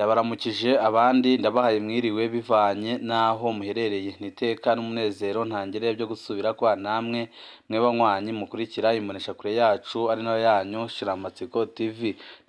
Ndabaramukije abandi ndabahaye mwiriwe bivanye n'aho muherereye. Ni iteka n'umunezero ntangere byo gusubira kwa namwe mwe banywanyi mukurikira imboneshakure yacu ari nayo yanyu Shiramatsiko TV.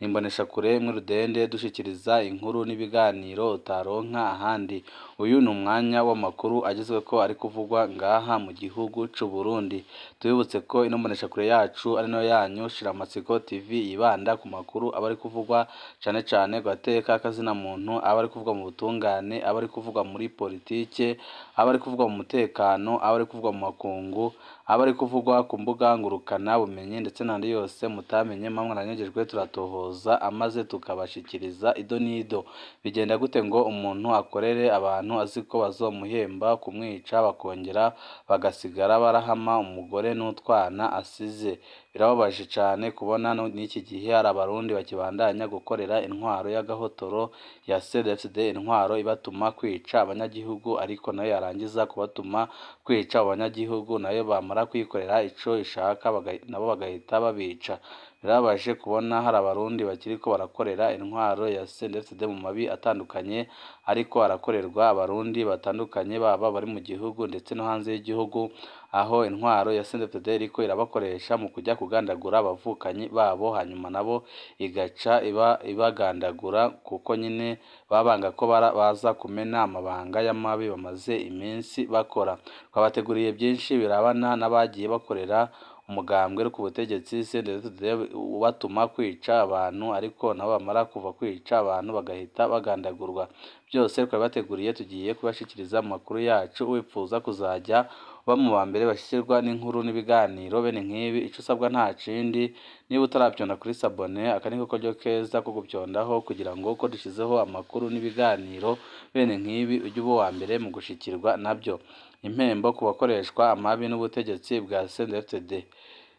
Ni imboneshakure imwe rudende dushikiriza inkuru n'ibiganiro utaronka ahandi. Uyu ni umwanya w'amakuru agezweko ari kuvugwa ngaha mu gihugu c'u Burundi. Tubibutse ko ino mboneshakure yacu ari nayo yanyu Shiramatsiko TV yibanda ku makuru aba ari kuvugwa cane cane ku gateka k'azina muntu, aba ari kuvugwa mu butungane, aba ari kuvugwa muri politike, aba ari kuvugwa mu mutekano, aba ari kuvugwa mu makungu, aba ari kuvugwa ku mbuga ngurukana bumenyi ndetse n'andi yose mutamenye muba mwaranyagejwe turatohoza amaze tukabashikiriza ido n'ido. Bigenda gute ngo umuntu akorere abantu azi ko bazomuhemba kumwica bakongera bagasigara barahama umugore n'utwana asize? Birababaje cane kubona n'iki gihe hari abarundi bakibandanya gukorera intwaro y'agahotoro ya CNDD-FDD, intwaro ibatuma kwica abanyagihugu ariko nayo yarangiza kubatuma kwica abo banyagihugu nayo bamara kuyikorera ico ishaka nabo bagahita babica. Birababaje kubona hari abarundi bakiriko barakorera intwaro ya CNDD-FDD mu mabi atandukanye ariko arakorerwa abarundi batandukanye baba bari mu gihugu ndetse no hanze y'igihugu, aho intwaro ya CNDD-FDD iriko irabakoresha mu kuja kugandagura abavukanyi babo hanyuma nabo igaca ibagandagura kuko nyene baba banga ko baza kumena amabanga y'amabi bamaze iminsi bakora. Twabateguriye vyinshi birabana n'abagiye bakorera umugambwe uri ku butegetsi CNDD-FDD ubatuma kwica abantu ariko nabo bamara kuva kwica abantu bagahita bagandagurwa. Vyose twabibateguriye tugiye kubashikiriza mu makuru yacu, wipfuza kuzaja uba mu bambere bashikirwa n'inkuru n'ibiganiro bene nk'ibi, ico usabwa nta kindi niba utaravyonda kuri sabone, aka niko karyo keza ko gupyondaho kugira ngo uko dushizeho amakuru n'ibiganiro bene nk'ibi uje uba uwa mbere mu gushikirwa navyo. Impembo ku bakoreshwa amabi n'ubutegetsi bwa CNDD-FDD.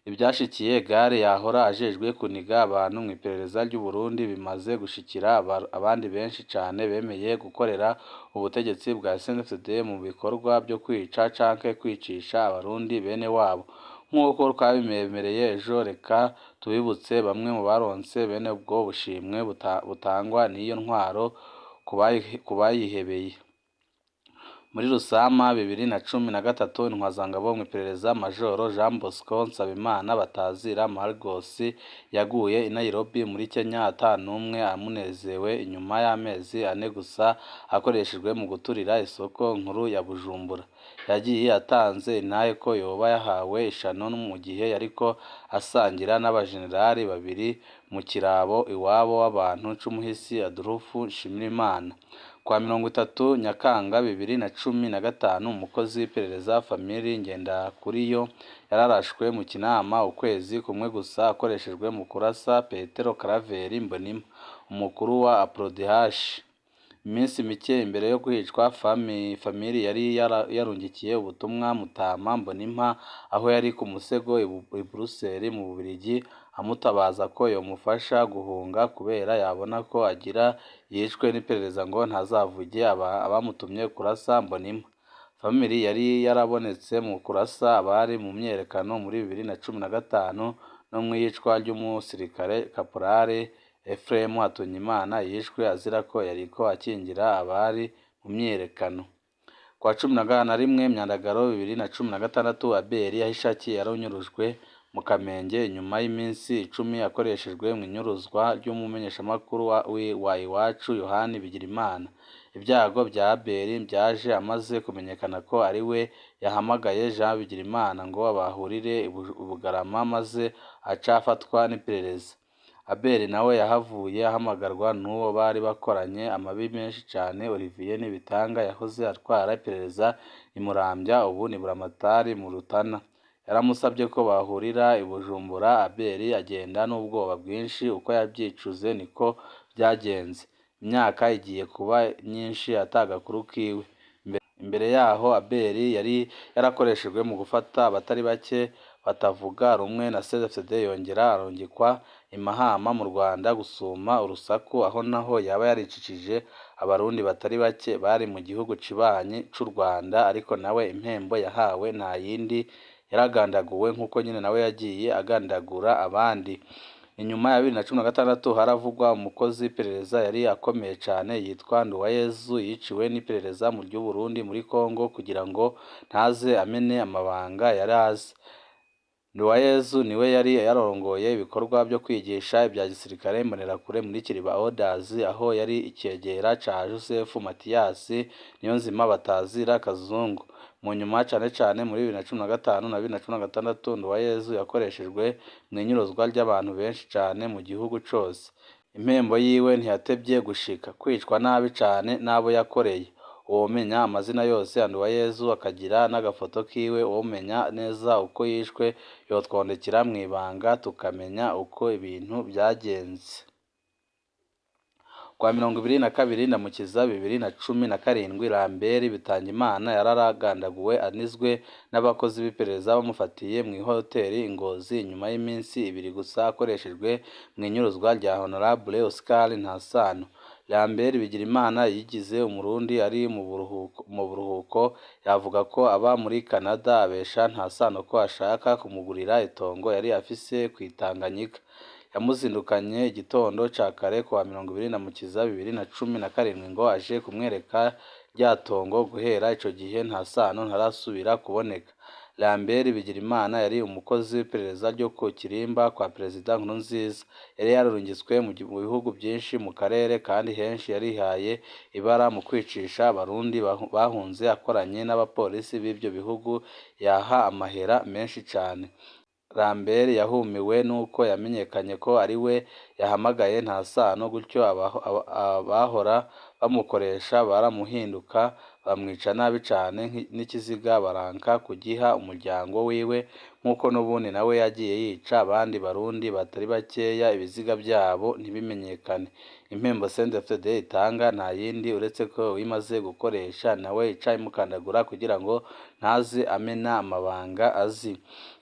Ivyashikiye Gare yahora ajejwe kuniga abantu mw'iperereza ry'Uburundi bimaze gushikira abandi benshi cane bemeye gukorera ubutegetsi bwa CNDD-FDD mu bikorwa vyo kwica canke kwicisha abarundi bene wabo. Nk'uko twabibemereye ejo, reka tubibutse bamwe mu baronse bene ubwo bushimwe butangwa n'iyo ntwaro ku bayihebeye. Muri Rusama 2013, intwazangabo mw'iperereza Majoro Jean Bosco Nsabimana batazira Margos yaguye i Nairobi muri Kenya ata n'umwe amunezewe inyuma y'amezi ane gusa akoreshejwe mu guturira isoko nkuru ya Bujumbura. Yagiye atanze intahe ko yoba yahawe ishano mu gihe yariko asangira n'abajenerali babiri mu kirabo iwabo w'abantu c'umuhisi Adolphe Nshimirimana. Kuwa 30 Nyakanga 2015, umukozi w'iperereza Famille Ngendakuriyo yararashwe mu Kinama ukwezi kumwe gusa akoreshejwe mu kurasa Petero Claver Mbonimpa, umukuru wa APRODH. Iminsi mike imbere yo kwicwa, Famille yari yarungikiye ubutumwa Mutama Mbonimpa aho yari ku musego i Buruseli mu Bubiligi, amutabaza ko yomufasha guhunga kubera yabona ko agira yicwe n'iperereza ngo ntazavuge abamutumye kurasa Mbonimpa. Famille yari yarabonetse mu kurasa abari mu myiyerekano muri 2015 no mw'iyicwa ry'umusirikare Kaporali Ephrem Hatungimana yishwe azira ko yariko akingira abari mu myiyerekano. Kuwa 11 Myandagaro 2016, Abel Ahishakiye yaranyurujwe mu Kamenge inyuma y'iminsi 10 akoreshejwe mw'inyuruzwa ry'umumenyeshamakuru wa Iwacu Yohani Bigirimana. Ivyago vya Abel vyaje amaze kumenyekana ko ariwe yahamagaye Jean Bigirimana ngo bahurire i Bugarama maze aca afatwa n'iperereza. Abel nawe yahavuye ahamagarwa n'uwo bari bakoranye amabi menshi cane Olivier Nibitanga yahoze atwara iperereza i Muramvya ubu ni Buramatari mu Rutana. Yaramusavye ko bahurira i Bujumbura, Abel agenda n'ubwoba bwinshi uko yavyicuze niko vyagenze. Imyaka igiye kuba myinshi ata gakuru kiwe. Imbere yaho Abel yari yarakoreshejwe mu gufata abatari bake batavuga rumwe na CNDD-FDD yongera arungikwa i Mahama mu Rwanda gusuma urusaku, aho naho yaba yaricishije abarundi batari bake bari mu gihugu cibanyi c'u Rwanda, ariko nawe impembo yahawe nta yindi yaragandaguwe nkuko nyene nawe yagiye agandagura abandi. Inyuma ya 2016 haravugwa umukozi w'iperereza yari akomeye cane yitwa Nduwayezu yiciwe n'iperereza mu ry'Uburundi muri Kongo kugira ngo ntaze amene amabanga yari azi. Nduwayezu niwe yari yarongoye ibikorwa vyo kwigisha ivya gisirikare imbonerakure muri Kiriba Orders, aho yari icegera ca Joseph Matiyasi Niyonzima batazira Kazungu. Mu nyuma cane cane muri 2015 na 2016 Nduwayezu yakoreshejwe mw'inyuruzwa ry'abantu benshi cane mu gihugu cose. Impembo yiwe ntiyatevye gushika, kwicwa nabi cane n'abo yakoreye. Uwomenya amazina yose ya Nduwayezu akagira n'agafoto kiwe, uwomenya neza uko yishwe yotwandikira mw'ibanga tukamenya uko ibintu vyagenze. Kuwa 22 Ndamukiza 2017 Lambert Bitangimana yararagandaguwe anizwe n'abakozi b'iperereza bamufatiye mw'ihoteri i Ngozi inyuma y'iminsi ibiri gusa akoreshejwe mw'inyuruzwa rya Honorable Oscar Ntasano. Lambert Bigirimana yigize umurundi ari mu buruhuko yavuga ko aba muri Canada, abesha Ntasano ko ashaka kumugurira itongo yari afise kw'Itanganyika. Yamuzindukanye igitondo ca kare kuwa 20 Ndamukiza 2017 ngo aje kumwereka rya tongo. Guhera ico gihe Ntasano ntarasubira kuboneka. Lambert Bigirimana yari umukozi w'iperereza ryo ku Kirimba kwa Perezida Nkurunziza. Yari yararungitswe mu bihugu vyinshi mu karere kandi henshi yarihaye ibara mu kwicisha abarundi bahunze akoranye n'abapolisi b'ivyo bihugu yaha amahera menshi cane. Lambert yahumiwe nuko yamenyekanye ko ariwe yahamagaye Ntasano, gutyo abahora bamukoresha baramuhinduka bamwica nabi cane n'ikiziga baranka kugiha umuryango wiwe, nk'uko n'ubundi nawe yagiye yica abandi barundi batari bakeya ibiziga vyabo ntibimenyekane. Impembo CNDD-FDD itanga nta yindi uretse ko uwimaze gukoresha nawe ica imukandagura kugira ngo ntaze amena amabanga azi.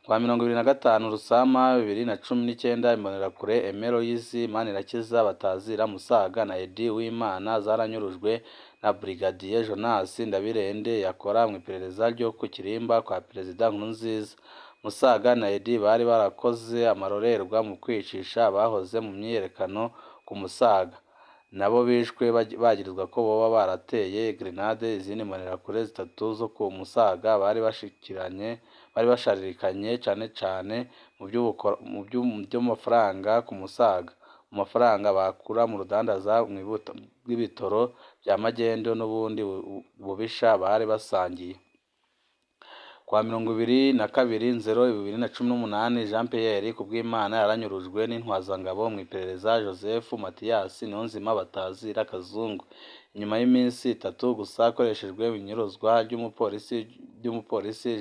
Kuwa 25 Rusama 2019 Imbonerakure Aime Loyizi Manirakiza batazira Musaga na Eddy Uwimana zaranyurujwe na Brigadier Jonas Ndabirende yakora mw'iperereza ryo ku Kirimba kwa Perezida Nkurunziza. Musaga na Eddy bari barakoze amarorerwa mu kwicisha abahoze mu myiyerekano ku Musaga. Nabo bishwe bagirizwa ko boba barateye grenade izindi mbonerakure zitatu zo ku Musaga bari basharirikanye cane cane mu vy'amafaranga ku Musaga, mu mafaranga bakura mu rudandaza rw'ibitoro vya magendu n'ubundi bubisha bari basangiye. Kuwa 22 Nzero 2018 Jean Pierre Kubwimana yaranyurujwe n'intwazangabo mw'iperereza Joseph Matiyasi Niyonzima batazira Kazungu. Inyuma y'iminsi itatu gusa akoreshejwe inyuruzwa ry'umupolisi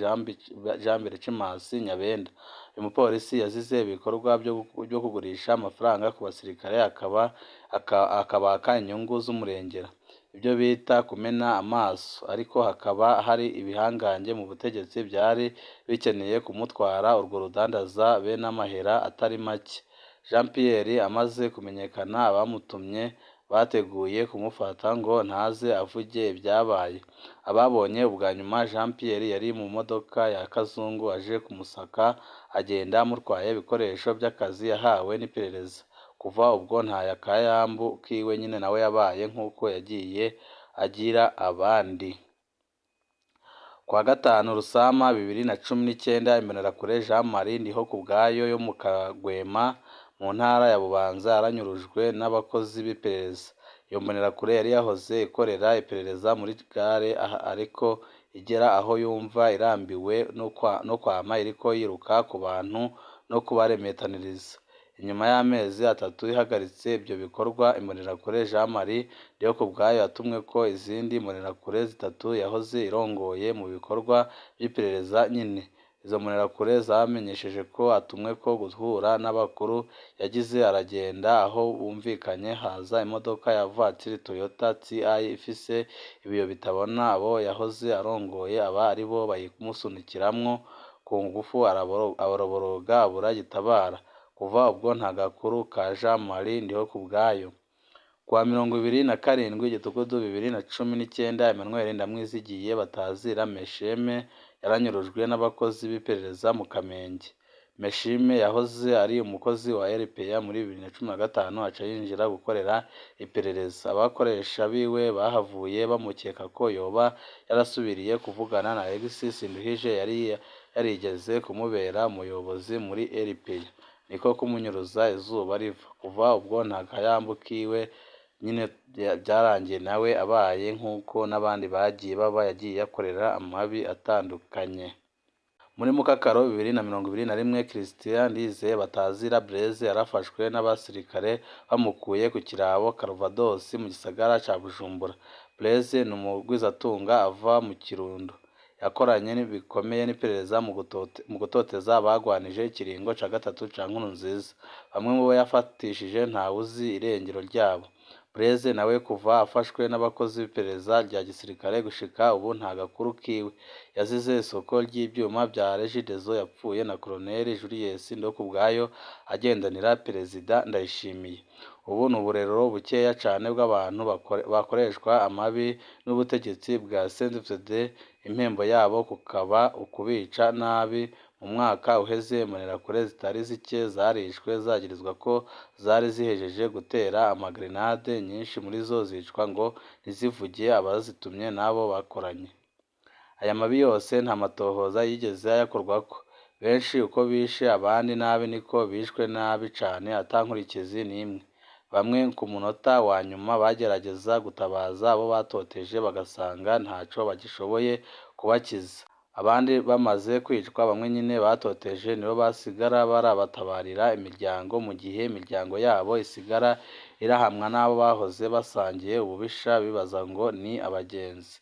Jean Berchmas Nyabenda. Uyu mupolisi yazize ibikorwa vyo kugurisha amafaranga ku basirikare akabaka inyungu z'umurengera, ibyo bita kumena amaso, ariko hakaba hari ibihangange mu butegetsi vyari bikeneye kumutwara urwo rudandaza be n'amahera atari make. Jean Pierre amaze kumenyekana abamutumye bateguye kumufata ngo ntaze avuge ibyabaye. Ababonye ubwa nyuma Jean Pierre yari mu modoka ya Kazungu aje kumusaka, agenda amutwaye ibikoresho vy'akazi yahawe n'iperereza. Kuva ubwo nta kayambu kiwe nyine nawe yabaye nk'uko yagiye agira abandi. Kuwa 5 Rusama 2019 Imbonerakure Jean Marie Ndihokubwayo yo mu Kagwema mu ntara ya Bubanza yaranyurujwe n'abakozi b'iperereza. Iyo mbonerakure yari yahoze ikorera iperereza muri gare, ariko igera aho yumva irambiwe no kwama iriko yiruka ku bantu no kubaremetaniriza. Inyuma y'amezi atatu ihagaritse ibyo bikorwa, Imbonerakure Jean Marie Ndihokubwayo yatumweko izindi mbonerakure zitatu yahoze irongoye mu bikorwa vy'iperereza nyene. Izo mbonerakure zamenyesheje ko atumweko guhura n'abakuru, yagize aragenda aho bumvikanye haza imodoka ya vatiri Toyota TI ifise ibiyo bitabona, abo yahoze arongoye aba aribo bayimusunikiramwo ku ngufu, araboroga abura gitabara. Kuva ubwo nta gakuru ka Jean Marie Ndihokubwayo. Kuwa 27 Gitugudu 2019 Emmanuel Ndamwizigiye batazira Mesheme yaranyurujwe n'abakozi b'iperereza mu Kamenge. Meshime yahoze ari umukozi wa RPA muri 2015 aca yinjira gukorera iperereza. Abakoresha biwe bahavuye bamukeka ko yoba yarasubiriye kuvugana na Alexis Sinduhije yari yarigeze kumubera umuyobozi muri RPA, niko kumunyuruza izuba riva. Kuva ubwo nta kayambu kiwe nyine byarangiye nawe abaye nk'uko n'abandi bagiye baba yagiye akorera amabi atandukanye. Muri Mukakaro 2021 Christian Ndizeye Batazira Blaise yarafashwe n'abasirikare bamukuye ku kirabo Calvados mu gisagara ca Bujumbura. Blaise ni umugwizatunga ava mu Kirundo. Yakoranye bikomeye n'iperereza mu gutoteza abagwanije ikiringo ca gatatu ca Nkurunziza. Bamwe mu bo yafatishije ntawuzi irengero ryabo. Blaise nawe kuva afashwe n'abakozi b'iperereza rya gisirikare gushika ubu nta gakuru kiwe. Yazize isoko ry'ivyuma vya Regideso yapfuye na Colonel Julius Ndokubwayo agendanira Perezida Ndayishimiye. Ubu ni uburorero bukeya cane bw'abantu bakoreshwa amabi n'ubutegetsi bwa CNDD-FDD, impembo yabo kukaba ukubica nabi. Mu mwaka uheze imbonerakure zitari zike zarishwe zagirizwa ko zari zihejeje gutera amagrenade, nyinshi muri zo zicwa ngo ntizivuge abazitumye n'abo bakoranye. Aya mabi yose nta matohoza yigeze ayakorwako. Benshi uko bishe abandi nabi niko bishwe nabi cane ata nkurikizi n'imwe. Bamwe ku munota wa nyuma bagerageza gutabaza abo batoteje bagasanga ntaco bagishoboye kubakiza. Abandi bamaze kwicwa bamwe nyine batoteje nibo basigara barabatabarira imiryango, mu gihe imiryango yabo isigara irahamwa n'abo bahoze basangiye ububisha bibaza ngo ni abagenzi.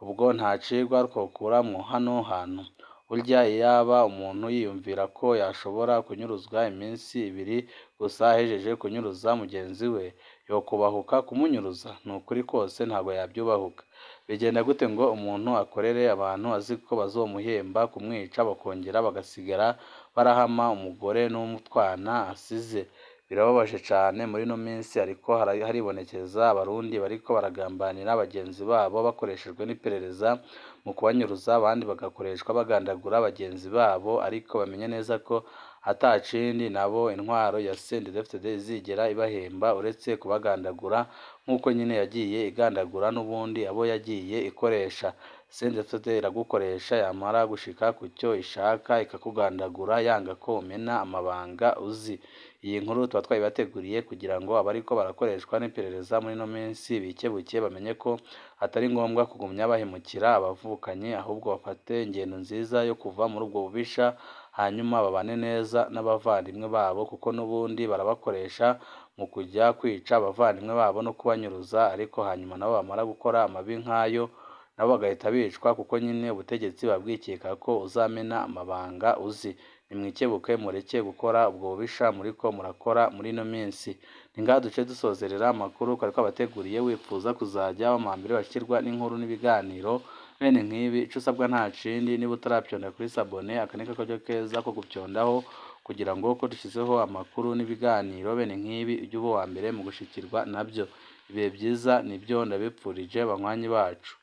Ubwo nta cigwa twokuramwo hano hantu. Burya iyaba umuntu yiyumvira ko yashobora kunyuruzwa iminsi ibiri gusa ahejeje kunyuruza mugenzi we, yokubahuka kumunyuruza? Ni ukuri kose ntabwo yabyubahuka. Bigenda gute ngo umuntu akorere abantu azi ko bazomuhemba kumwica bakongera bagasigara barahama umugore n'umutwana asize? Birababaje cane muri ino minsi ariko haribonekeza abarundi bariko baragambanira bagenzi babo bakoreshejwe n'iperereza mu kubanyuruza, abandi bagakoreshwa bagandagura bagenzi babo, ariko bamenye neza ko ata kindi nabo intwaro ya CNDD-FDD izigera ibahemba uretse kubagandagura nk'uko nyine yagiye igandagura n'ubundi abo yagiye ikoresha. CNDD-FDD iragukoresha yamara gushika ku cyo ishaka ikakugandagura yanga ko umena amabanga uzi. Iyi nkuru tuba twayibateguriye kugira ngo abariko barakoreshwa n'iperereza muri ino minsi bikebuke bamenye ko atari ngombwa kugumya bahemukira abavukanye, ahubwo bafate ingendo nziza yo kuva muri ubwo bubisha hanyuma babane neza n'abavandimwe babo, kuko n'ubundi barabakoresha mu kujya kwica abavandimwe babo no kubanyuruza, ariko hanyuma nabo bamara gukora amabi nk'ayo nabo bagahita bicwa, kuko nyine ubutegetsi babwikeka ko uzamena amabanga uzi. Nimwikebuke mureke gukora ubwo bubisha muriko murakora muri ino minsi. Ni ngaha duce dusozerera amakuru twari twabateguriye. Wifuza kuzajya wamambere washyirwa n'inkuru n'ibiganiro bene nk'ibi, ico usabwa nta kindi, niba utaravyonda kuri sabone, aka ni akaryo keza ko gupyondaho kugira ngo ko dushyizeho amakuru n'ibiganiro bene nk'ibi ujye uba uwa mbere mu gushikirwa nabyo. Ibihe byiza nibyo ndabipfurije banywanyi bacu.